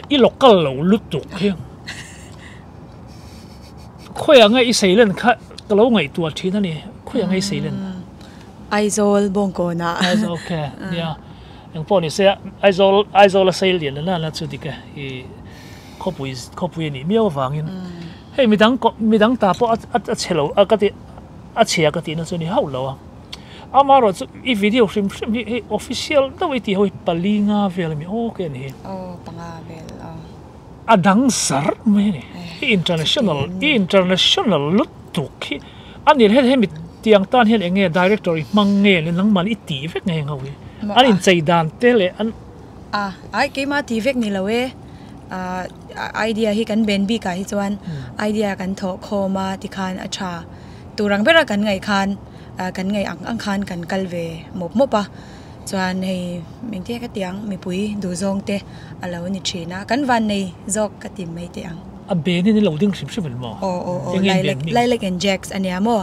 i local lo lutuk hi. Khawiah nge i seilen kha ka lo ngaihtuah thin a ni, khawiah nge i seilen? Aizawl Bawngkawnah. Aizawl okay nia engpawh ni se Aizawl Aizawl a seilian na na chu dik e i. Khawpui khawpui a nih miau avangin hei midang midang ta pawh a a chhe lo a ka ti a chhia ka tihna chu a ni hauh lo a. Amaherawh chu i video hrim hrim hi hei official deuh i tih ho hi pali nga vel a mi aw ke a ni hi. Aw panga vel aw. A dang zar mai a ni. I international i international lutuk hi a ni hei hemi tiang tan hian eng nge director i hmang nge le nangmah i tih vek nge ho hi an inchei dan te leh an. A ai keimah tih vek ni lo e idea hi kan ben bik ah hi chuan idea kan thawh khawm a tikhan a tha tur ang ber a kan ngaih khan. Kan ngaih ang ang khan kan kal ve mawp mawp a, chuan hei engtia ka tih ang mipui duhzawng te a lo ni thin a, kan vannei zawk ka ti mai teh ang. A ben in i lo ding hrim hrim em maw? Aw aw aw, Lilac Lilac and Jacks a nia maw?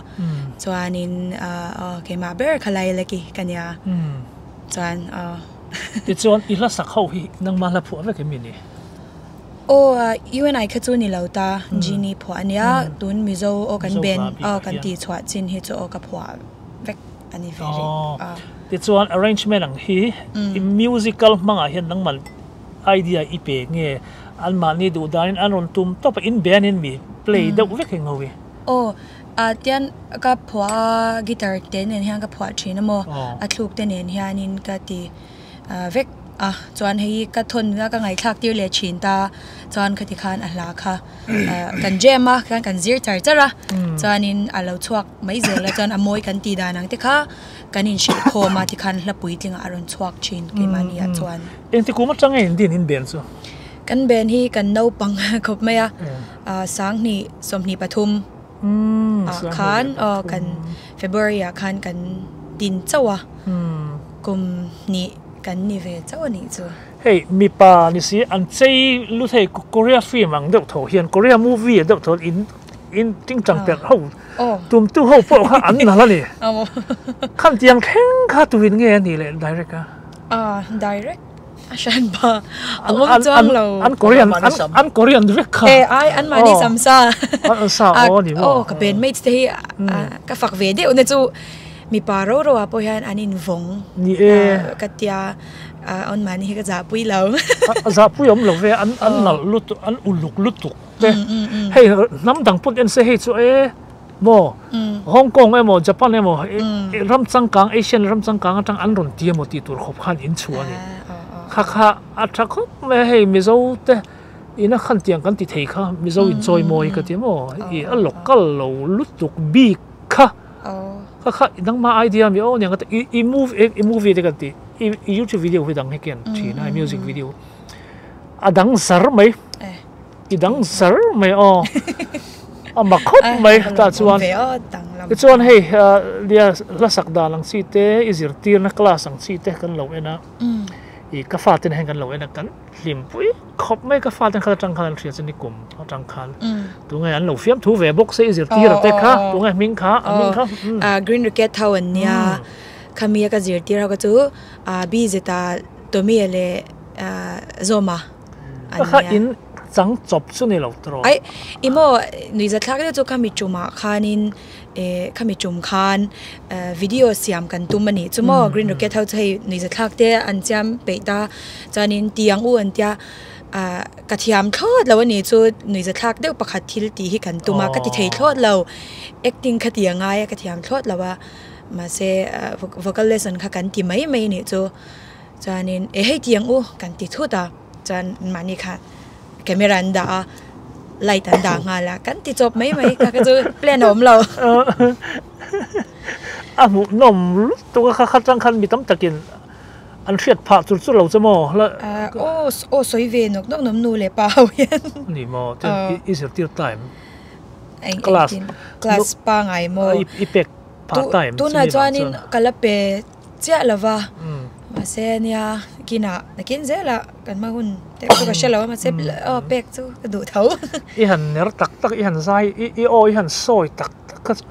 Chuanin aw keimah ber kha Lilac i ka nia, chuan aw. Tichuan i hla sak ho hi nangmah hla phuah vek em mi ni? Aw U and I kha chu ni lo ta, Genie phuah a nia, tun Mizo aw kan ben aw kan tih chhuah chin hi chu aw ka phuah vek a ni ve rih a. Tichuan arrangement ang hi i musical hmangah hian nangmah idea i pe nge anmahni duh danin an rawn tum tawp a, in band in mi play deuh vek hi ngo i? Aw tian ka phuah a guitar te nen hian ka phuah thin a maw, a thluk te nen hianin ka ti. vek a chuan hei ka thawn a ka ngaihthlak tir leh thin ta chuan khati khan a hla kha kan jam a khan kan zir char char a chuanin a lo chhuak mai zel a chuan a mawi kan tih dan ang te kha kan inhrilh khawm a tikhan hla puitlingah a rawn chhuak thin keimahni ah chuan. Engti kum atanga in din in ben chu? Kan ben hi kan naupang khawp mai a sanghnih 23 ah khan aw kan February ah khan kan din chauh a. Kum hnih kan ni ve chauh a nih chu. Hei mipa ni si an chei lu thei Korea film ang deuh tho hian Korea movie deuh tho in in tingtang perh ho tum tu ho pawh kha an nalh a ni. Khan tiang thleng kha tuin nge a nih leh direct a? A direct a hran pa a awm chuang lo. An Korean an Korean vek kha. E ai an mahni samsa. An sa aw a ni maw? Aw ka bandmates te hi ka fak ve deuh na chu. Mipa ro ro ah pawh hian an invawng Ni e. ka tia awn mahni hi ka zahpui lo. A zahpui awm lo ve, an an nalh lutuk, an uluk lutuk te. Hei hnam dang pawn en se hei chu e maw Hong Kong emaw Japan emaw ram changkang Asian ram changkang atang an rawn ti emaw tih tur khawp khan in chhuah a ni. Kha kha a tha khawp mai a hei Mizo te ina khan tiang kan ti thei kha Mizo inchawimawi ka ti maw i a local lo lutuk bik kha. Kha kha nangmah idea mi aw nia i i movie i movie te kan ti i i youtube video hi dang hi ken thin a music video a dang zar mai i dang zar mai aw a mak khawp mai tah chuan tichuan hei nia hla sak dan ang chi te i zirtirna class ang chi te kan lo en a i ka fate nen hian kan lo en a kan Hlimpui khawp mai ka faten khat atang khan an hria chu nikum atang khan tunge an lo fiam thu ve bawk se i zirtir a te kha tunge hming kha a hming kha Green Rocket ho an nia khami a ka zirtir ho kha chu B zeta Tommy leh Zawma an nia. Kha in chang chawp chu ni lo tawh. Ai i maw nuihzathlak deuh chu khami tumah khanin Eh khami tum khan video siam kan tum a nih chu maw green rocket ho chu hei nuihzathlak te an chiam peih ta chuanin ti ang u an tia ah ka thiam thlawt lo a nih chu nuihzathlak deuh pakhat thil tih hi kan tum a ka ti thei thlawt lo acting kha ti a ngai a ka thiam thlawt lo a mahse vocal lesson kha kan ti mai mai a nih chu chuanin eh hei ti ang u kan ti thut a chuan mahni kha. Camera an dah a, light an dah nghal a, kan ti chawp mai mai kha kha chu plan a awm lo. A hmuhnawm lutuk a kha kha tang khan mi tam takin an hriat phah chur chur lo che maw? Aw aw sawi ve nawk nawk nawm nu leh pa ho hian. Ni maw chuan i zirtir time class class pangai maw? I pek phah time tunah chuanin ka la pe chiah lo va mahse nia kinah nakin zelah kan hma hun te chu ka hre lo a mahse aw pek chu ka duh tho. I han ner tak tak i han zai i aw i han sawi tak tak kha chu.